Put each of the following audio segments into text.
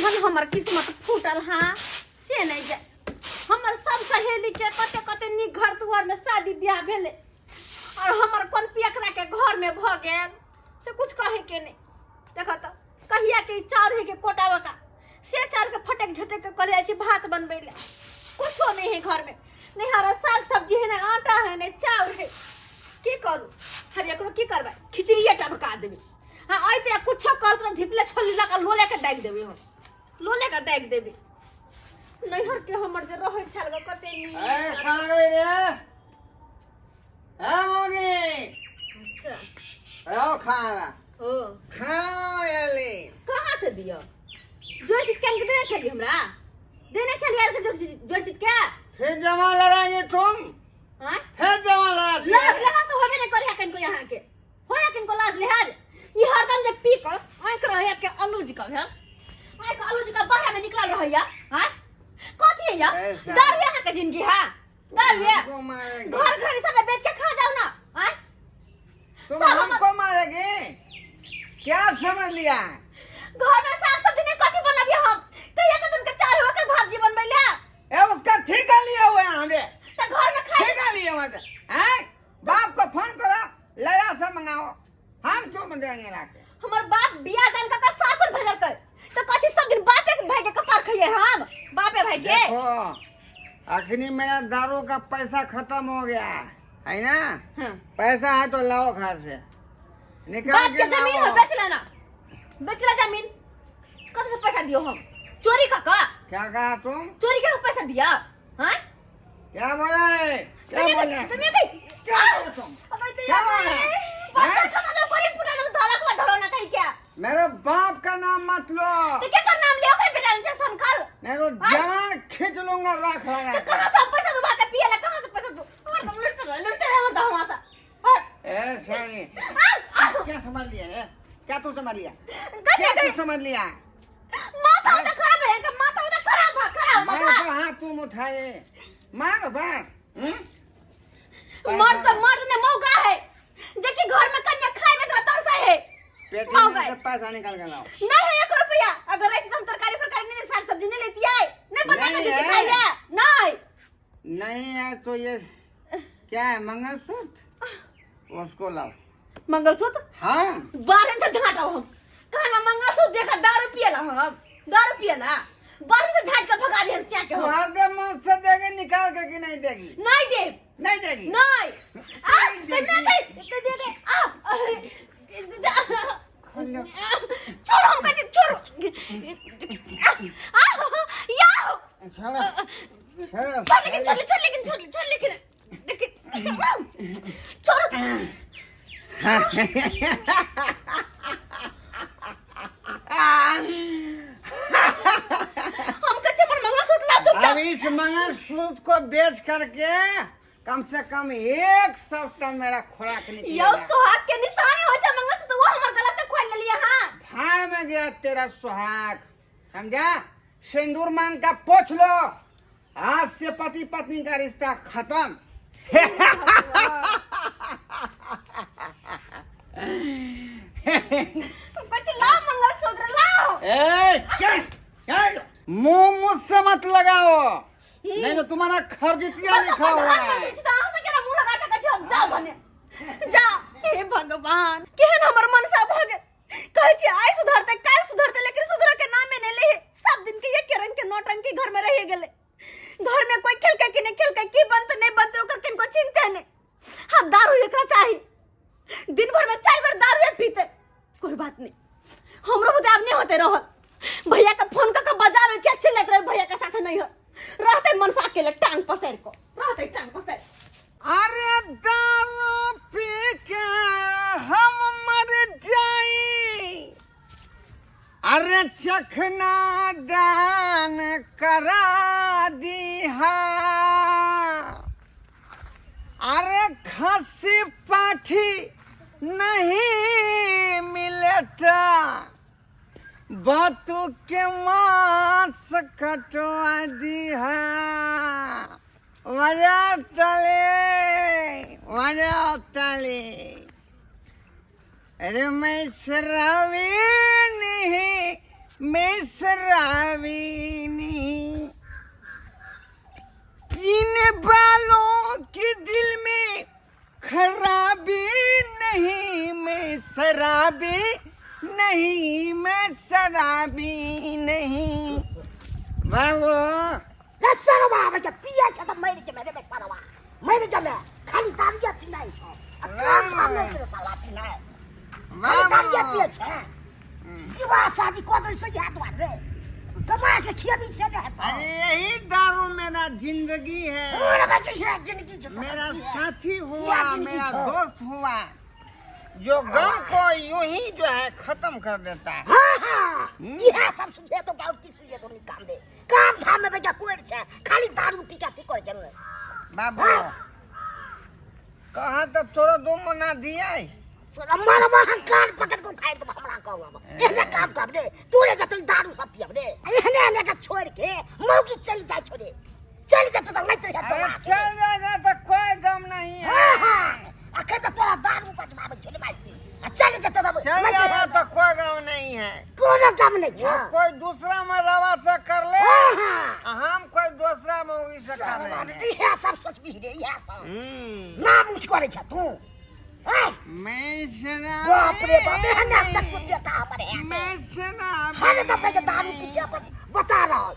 केहन हमर किस्मत फूटल हाँ से नहीं जाए। हमर सब सहेली के कते कते नीक घर दुआर में शादी ब्याह भेलै और हमर कोन पियकरा के घर में भ गेल से कुछ कहे के नहीं। देखो तो कहिया के ई चाउर है के कोटावा का से चाउर के फटक झटक के कल जाइ छी भात बनबै ले, कुछो नहीं है घर में, नहीं हरा साग सब्जी है, नहीं आटा है, नहीं चाउर है। की करू हम एकरो की करबै? खिचड़िए टभका देबै। हाँ अइते कुछो कर तो धिपले छोली लगा लोले के दागि देबै, हम लोले के दागि देबै। नैहर के हमर जे रहै छल ग कते नीक। ए, कहाँ गई रे? ए, मोगी। अच्छा। आओ खाना। ओ। खाना एली। कहाँ से दियो? जोड़ चित के देने छली हमरा? देने छली यार के जोड़ चित, जोड़ चित के? फिर जमा लड़ाएंगे तुम? हाँ? फिर जमा लड़ाती लाज है। लिहाज तो होबे नहीं करे किनको यहाँ के। होया किनको लाज लिहाज? ई हरदम जे पी क आँख रहैया के अलूज का भेल, आँख अलूज का बाहर में निकलल रहैया। हाँ कथी है या? ऐसा। दारू यहाँ के जिंदगी है, दारू है। हमको मारेगी। घर घर सब बेच के खा जाओ ना। हाँ तुम सब हम- हमको मारेगी? क्या समझ लिया? घर में साग सब्जी नहीं कथी बनबिया हम? कहिया के दिन के चार हो के भात जी बनबै ले। ए उसका ठेका लिया हुआ है हमने। त घर में खाए ठेका लिया हुआ है। हैं? बाप को फोन करो, लड़ा से मंगाओ, हम क्यों देंगे लाके? हमर बाप बियाह दान का सासुर भेजल कर तो कथी सब दिन बापे के भाई के कपार खइए हम? बापे भाई के? देखो अखनी मेरा दारू का पैसा खत्म हो गया है ना। हाँ। पैसा है तो लाओ घर से निकाल बाप के के जमीन हो लाओ। बेच लेना, बेच ला जमीन। कब से पैसा दियो हम? चोरी का का? क्या कहा तुम? चोरी का पैसा दिया? हाँ? क्या बोला है? क्या बोला? तुम्हें कहीं क्या बोला तुम? क्या बोला? हैं? मेरे बाप का नाम मत लो। तो क्या कर नाम लियो कर बेटा इनसे संकल? मैं तो हाँ? जवान खींच लूंगा राख लगा तो के। कहाँ से पैसा दो भाग पिए ला, कहाँ से पैसा दो? और तुम लड़ते रहो, लड़ते रहो तो हमारा सा। और ए साली, आ, आ। क्या समझ लिया रे? क्या तू समझ लिया? गधे क्या गधे। तू समझ लिया? माथा उधर खराब है, इनका माथा उधर खराब है, खराब मार माथा। पर हाथ तुम उठाए, मार बार। हम्म? मर्द तो मर्द ने मौका है, देखी घर में कन्या खाए में तो तरसा है। पेटी मौका में है। से पैसा निकाल के लाओ। नहीं है 1 रुपया। अगर रहती तो हम तरकारी फरकारी नहीं, साग सब्जी नहीं लेती आए, नहीं बना के नहीं देती है। खाई ले। नहीं। नहीं है तो ये क्या है मंगलसूत्र, उसको लाओ। मंगलसूत्र? हाँ। बारह से झाँटा हम कहना मंगलसूत्र देखा दारू पियला हम, दारू पियला बारह से झाँट के भगा दिहन चाह के हम। सुहाग मुझ से देगी निकाल के कि नहीं देगी? नहीं दे। नहीं देगी। नहीं। आ, तो नहीं दे, तो दे दे। आ, छोड़ हम कहे छोड़। आ, या। छोड़ो, छोड़ो। छोड़ लेकिन, छोड़, छोड़ लेकिन, छोड़, छोड़ लेकिन। लेकिन, छोड़। हम कहे मन मंगलसूत्र ला चुपचाप। अब इस मंगलसूत्र को बेच करके कम से कम 1 सप्ताह मेरा खुराक निकलेगा। यो सुहाग के निशानी हो जाए मंगलसूत्र, वो हमारे गला से खोल लिया। हाँ। भाड़ में गया तेरा सुहाग, समझा? सिंदूर मांग का पोछ लो, आज से पति पत्नी का रिश्ता खत्म। कुछ लाओ मंगलसूत्र लाओ। ए, चल, चल। मुंह मुझसे मत लगाओ, नहीं तो तुम्हारा खर्जितिया लिखा हुआ है। मुंह लगा सकै छी हम, जाओ भने जा। हे भगवान, केहन हमर मनसा भऽ गेल। कहै छी आइ सुधरतै काल्हि सुधरतै, लेकिन सुधरऽ के नामे नहि ले। सब दिन के एके रंग के नौटंकी घर में रहि गेलै। घर में कोई खेलकै कि नहि खेलकै, की बनतै नहि बनतै ओकर किनको चिंते नहि। हाँ दारू एकरा चाही, दिन भर में 4 बेर दारूए पीते। कोई बात नहीं, हमरो बुते आब नहीं होते रहल। भैया के फोन क के बजावे छी, चिल्लाइत रहे भैया के साथ नहीं हो रहते मनसा अकेले टांग पसारि को रहते टांग पसारि। अरे दारू पी के हम मर जाई, अरे चखना दान करा दीहा, अरे खसी पाठी नहीं मिलता, बातू के मांस कटवा दीहा। मजा तले, मजा तले। अरे मैं शराबी नहीं मैं शराबी नहीं। पीने वालों के दिल में खराबी नहीं, मैं शराबी नहीं, मैं शराबी नहीं। बाबू रे सरवा आबै छै पियै छै तऽ मरि जेबै रे सरवा, मरि जेबै। खाली दारुए पीनाइ छै आ काम धाम नहि छै साला पीनाइ, खाली दारुए पियै छै। विवाह शादी कऽ देल से इएह दुआरे रे, कमा के खियबी से नहि हेतौ। अरे यही दारू मेरा जिंदगी है। अरे भाई, कैसे जिंदगी छै तोहर? मेरा की है? साथी हुआ, या जिंदगी मेरा छो। दोस्त हुआ, जो गम को यूं ही जो है खत्म कर देता है। हाँ हाँ, इएह सब सुझे तो और की सुझे तो नहीं काम दे, काम धाम में बेटा कोई छै, खाली दारू पी के अथी करे छै ने। बाबू हाँ। कहा तो थोड़ा दो मना दिया है। मरबा हम कान पकड़ के उखाड़ देब, हमरा कहू अब एहने काम कर रे, तोरे जतन दारू सब पियब रे, एहने एहने के छोड़ के मौगी चल जाय छोड़े, चल जेतौ तऽ लैत रहियै अरे तोरा। चल जाएगा तो कोई गम नहीं है। हाँ हाँ, अखन तऽ तोरा दारू बजबाबै छौ रे भाई, आ चल जेतौ तऽ चल लैत जाएगा रहियै। तो कोई गम नहीं है, कोनो गम नहीं वो छै। कोई दूसरा मरवा से कर ले, हाँ हाँ, हम कोई दूसरा मौगी से कर लेंगे। इएह सब सोचबी रे, इएह सब हम्म। नाम ऊँच करै छ तू। ऐ, मैं शराबी बाप रे बाप, एहन तक बेटा हमर है। मैं शराबी हर दफे के दारू पीछे अपन बता रहल,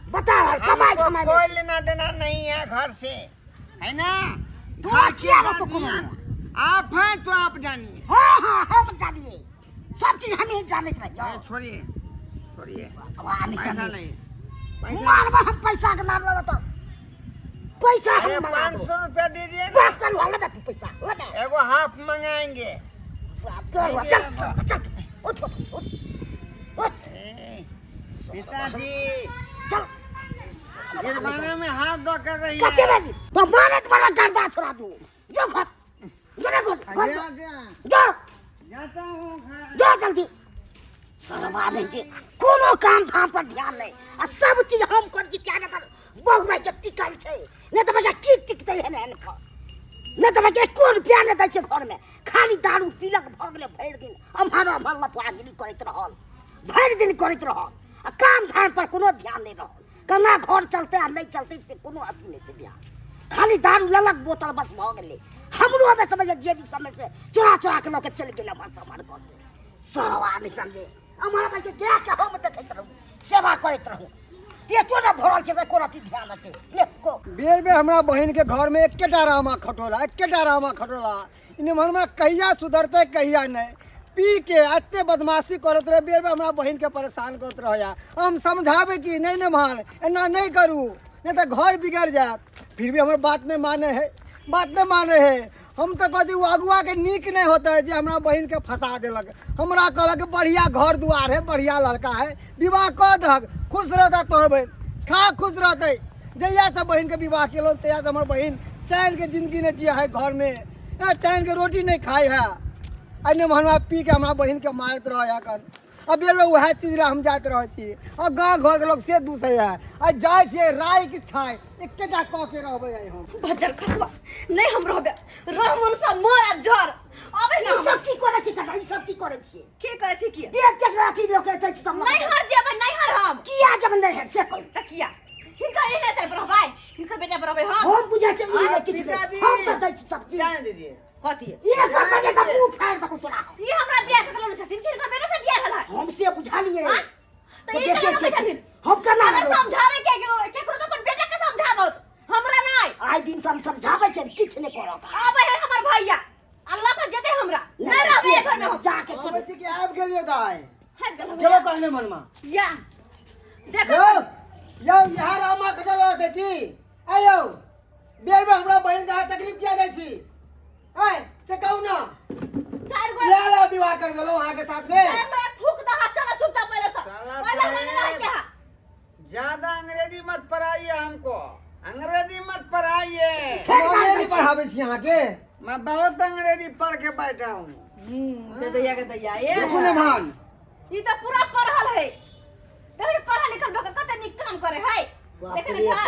बता रहल कमाई हमको कमाई कोई लेना देना नहीं है घर से, है ना? तोरा घर किया के रहतो कोनो? गार्जियन आप हैं तो आप जानिए। हाँ हाँ, हम जानिए सब चीज, हम ही जानैत रहियो। अरे छोड़िए छोड़िए, आवाज नहीं पैसा करनी। नहीं, पैसा मारबा हम पैसा के नाम लेबे तो पैसा हम अरे मंगाबो। 500 रुपया दीजिए ना। बाप कर लेबे तू पैसा लेबे, एगो हाफ मंगाएंगे। बाप कर, चल चल, उठ उठ उठ उठ। ए, पिताजी चल गिरवाने में हाथ धो कर रही कते है। बाजी तो मारत बड़ा गर्दा छोड़ा दू, जो घर जो रे घर घर जा, जा, जो जाता हूँ घर। जो जल्दी। सरवा नहीं छै कोनो काम धाम पर ध्यान नहीं, आ सब चीज हम कर जी क्या न कर बहु भाई के टिकल छै, नहीं तऽ बच्चा की टिकतै हेन हेन पर, नहीं तऽ बच्चा एको रुपया नहि दै छै घर में, खाली दारू पीलक भऽ गेलै भरि दिन अम्हर अम्हर लफुआगिरी करैत रहल, भरि दिन करैत रहल, आ काम धाम पर कोनो ध्यान नहि रहल, केना घर चलतै आ नहि चलतै से कोनो अथी नहि छै ध्यान, खाली दारू लेलक बोतल बस भऽ गेलै। हमरो हमे समझ जेबी समय से चोरा चोरा के लऽ के चलि गेलै अम्हर से अम्हर कऽ के, सरवा नहि समझे अम्हर अम्हर के गायके हम देखैत रहू, सेवा करैत रहू, पेटो नहि भरल छै एको रत्ती ध्यान रखै ले को। बेर बेर हमरा बहिन के घर में एकेटा रामा खटोला, एकेटा रामा खटोला, इन्हर कहिया सुधरतै कहिया नहीं, पी के एते बदमाशी करत रहे, बेर बेर हमरा बहिन के परेशान करत रहे। हम समझाबे कि नहीं नहीं मान एना नहीं करू, नहीं तो घर बिगड़ जायत, फिर भी हमर बात नहीं माने है, बात नहीं माने है। हम तो कहते ओ अगुआ के नीक नहीं होता है जे हमरा बहिन के फंसा देलक, हमरा कहलक बढ़िया घर दुआर है, बढ़िया लड़का है, विवाह कऽ दहक, खुश रहता तोहर बहिन, खा खुश रहतै। जहिया से बहिन के विवाह केलहुँ तहिया से हमर बहिन चैन के जिंदगी नहीं जिया है घर में, चैन के रोटी नहीं खाए है, आ नहि हमरा पी के हमरा बहिन के मारैत रहै है कन। आ बेर बेर वएह चीज लए हम जाइत रहै छी, आ गाँव घरके लोक से दूसै है, आ जाइ छियै राय की छाय एकेटा कऽ के रहबै आइ हम। भज्जर खसबा नहीं हम रहबे, रामन सा मर आ जर अबे ई ना। सब की करै छी काका, ई सब की करै छी? की करै छी? की एक एक अथी लोक एतै छी सब। नहीं हर जेबै, नहीं हर हम। किया जब नहीं हर से कहू? त किया हिनका एहने चल रहबै, हिनकर बेटा पर रहबै हम। हम बुझै छी ई किछु नहि, पिताजी। हम तऽ दै छी सब चीज। जाने दीजिए। कथी? एक बजे तक मुंह फाड़ि देबौ तोरा। ई हमरा बियाह के कहलहुँ छथिन कि हिनकर बेटा से बियाह भेल है? हम से बुझलियै। हाँ? तऽ तऽ ई देखै केना छियै। छथिन? हम केना अगर रहबै? समझाबै के केकरो तऽ अपन बेटा के समझाबत, हमरा नहि। आइ दिन से हम समझाबै छियै किछु नहि करत। आबै है हमर भैया आ लऽ कऽ जेतै हमरा, नहि रहबै एहि घरमे हम। जाके आबै छी कि आबि गेलियै दाइ? आबि गेलहुँ। गेलो कहने मनमा। या देखो यौ यौ, यहाँ रामा खटल रहतै की? आइ यौ, बेर बेर हमरा बहिन के अहाँ तकलीफ किया दै छी? आइ से कहू ना। चारि गो इएह ला विवाह कर गेलहुँ अहाँके साथ में। चारि गो थूक दहा, चल चुपचाप पहिले से। साला पहिले हमरा नहि रहै के है। ज्यादा अंग्रेजी मत पढ़ाइए हमको, अंग्रेजी मत पढ़ाइए। हम अंग्रेजी पढ़ाबै छी अहाँके? मैं बहुत अंग्रेजी पढ़ के बैठा हूँ। दे दैया के दैया ए। देखू ने मान। ई तऽ पूरा पढ़ल है, देखिए पढ़ल लिखल भऽ कऽ कते नीक काम करे है, देखे नहि छह?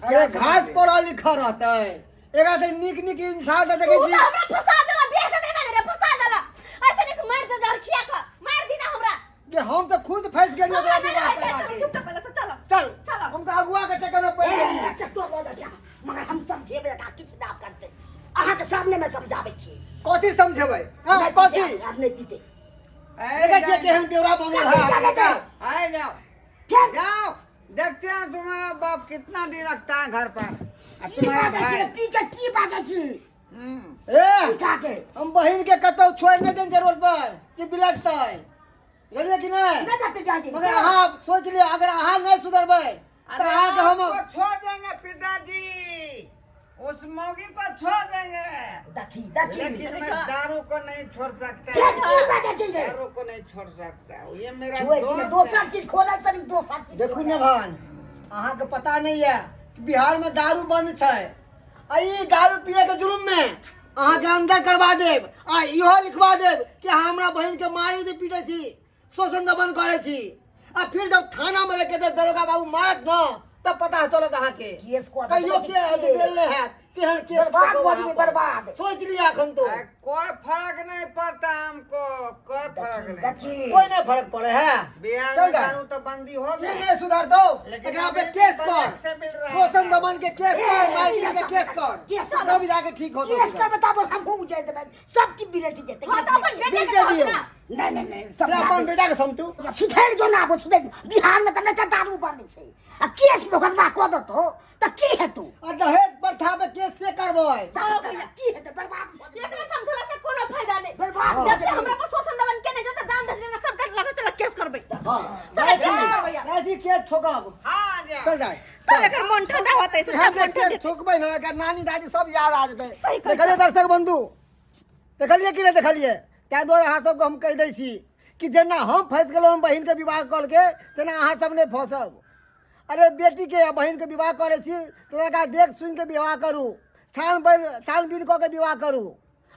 अरे घास पढ़ल लिखल रहतै, एकरा से नीक नीक इंसान तऽ देखै तू छी। तऽ हमरा फंसा देला, बियाह के देला रे, फंसा देला। ऐसे नीक मारि दे जहर खिया कऽ मारि दी ना हमरा। जे हम तऽ खुद फंस गेलियै ओकरा हमरा नहि विवाह रहै करवा चलू के। चुपचाप पहिले से चलो। चल चलो। हम तऽ अगुआ के चक्कर में पड़ि गेलियै। कतो बहुत अच्छा, मगर हम समझेबै एकरा, किछु ना करतै। अहाँके सामने में समझाबै छी। कथी समझेबै? हाँ, नहि कथी? पीतै, आब नहि पीतै। देखै छियै केहन बेवरा बनल है। कथी जाने? आए जाओ। फेर जाओ, देखते हैं तुम्हारा बाप कितना दिन रखता है घर पर और की तुम्हारा बाजै छी भाई। पी के? की बाजै छी ए पी खा के? हम बहिन के कतौ छोड़ि नहि देन जरूर पर कि बिलटतै, बुझलियै कि नहि? नहि नहि पिबा दी। मगर अहाँ सोचि लिअ, अगर अहाँ नहि सुधरबै तऽ अरे अहाँके हम आपको छोड़ देंगे पिताजी, उस मौगी को छोड़ देंगे। देखी देखी। लेकिन मैं दारू को नहीं छोड़ सकता। फेर की बाजै छी रे? दारू को नहीं छोड़ सकता, ये मेरा छोड़ि दिने, दोस्त दोसर है। चीज खोलै सनी, दोसर चीज देखू खोलै। ने भान, अहाँके पता नहि यऽ कि बिहारमे दारू बंद छै आ ई दारू पिए के जुर्म में अहाँके अंदर करवा देब आ इहो लिखवा देब कि अहाँ हमरा बहिन के मारै छी, पीटै छी, शोषण दमन करै छी। आ फिर जब थाना में लेके जब दरोगा बाबू मारत न तब पता चलत अहाँके। केस कऽ देब। कहियो के अथी भेल नहि हैत तेहन केस बर्बाद कऽ भऽ जेबै, बर्बाद। सोचि लिअ एखन तो। अरे, कोई फर्क नहीं पड़ता हमको, कोई फर्क नहीं। देखी। कोई नहीं फर्क पड़े है। बिहार चल में जा। दारू तो बंदी हो जी गई। नहीं सुधरतो लेकिन एकरा पे अभी केस बजट कर, से मिल रहा है। शोषण दमन के केस कर, मारपीट के केस कर, केस कर। तब जाके ठीक होतो। केस कर बताबो, हमहूँ उजाड़ि देबै, सब चीज बिलटि जेतै। हाँ, तऽ अपन बेटा बिल के के कहत दियौ। ना। नहि नहि नहि, से अपन बेटा के समटू। सुधरि जो ना, आबो सुधरि। बिहार में तऽ नहि तऽ दारू बंद छै आ केस मोकदमा कऽ देतौ तऽ की हेतौ? आ दहेज प्रथा पे केस से करबै। हाँ, भैया। की हेतै? बर्बाद भऽ जेतै। एकरा समझला से कोनो फायदा नहीं। बर्बाद भऽ जब से जेतै। हमरा पर शोषण दमन केने जेतै, दान दक्षिणा सब काट लगे, चल केस करबै। हाँ। चल केस करबै भैया। राजी, केस ठोकब। हाँ जाओ। चल जाए। तब एकर मन ठंडा होतै से हम सब मन केस ठंडा। ठोकबै ना, एकर नानी दादी सब याद आ जेतै। सही कहै देखलियै छौ। दर्शक बंधु, देखलियै कि नहि देखलियै? ताहि दुआरे अहाँ सबके हम कहि दै छी कि जेना हम फँसि गेलहुँ हम बहिनके विवाह करके, तेना अहाँ सब नहि फँसब। अरे, बेटीके आ बहिनके विवाह करै छी तऽ लड़का देख सुनिके विवाह करू, छानबीन कऽ के विवाह करू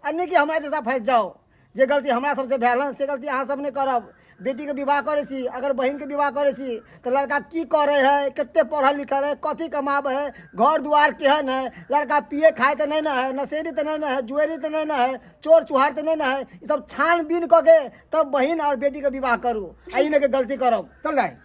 आ नहि कि हमरा जैसा फँसि जाउ। जे गलती हमरा सबसँ भेल हँ से गलती अहाँ सब नहि करब। बेटीके विवाह करै छी, अगर बहिनके विवाह करै छी तऽ लड़का की करै है, कते पढ़ल लिखल है, कथी कमाबै है, घर दुआर केहन है, लड़का पिए खाए तऽ नहि ने है, नशेड़ी तऽ नहि ने है, जुएरी तऽ नहि ने है, चोर चुहार तऽ नहि ने है। ई सब छानबीन कऽ के तब बहिन आओर बेटीके विवाह करू आ ई नहि कि गलती करब। चल जाए।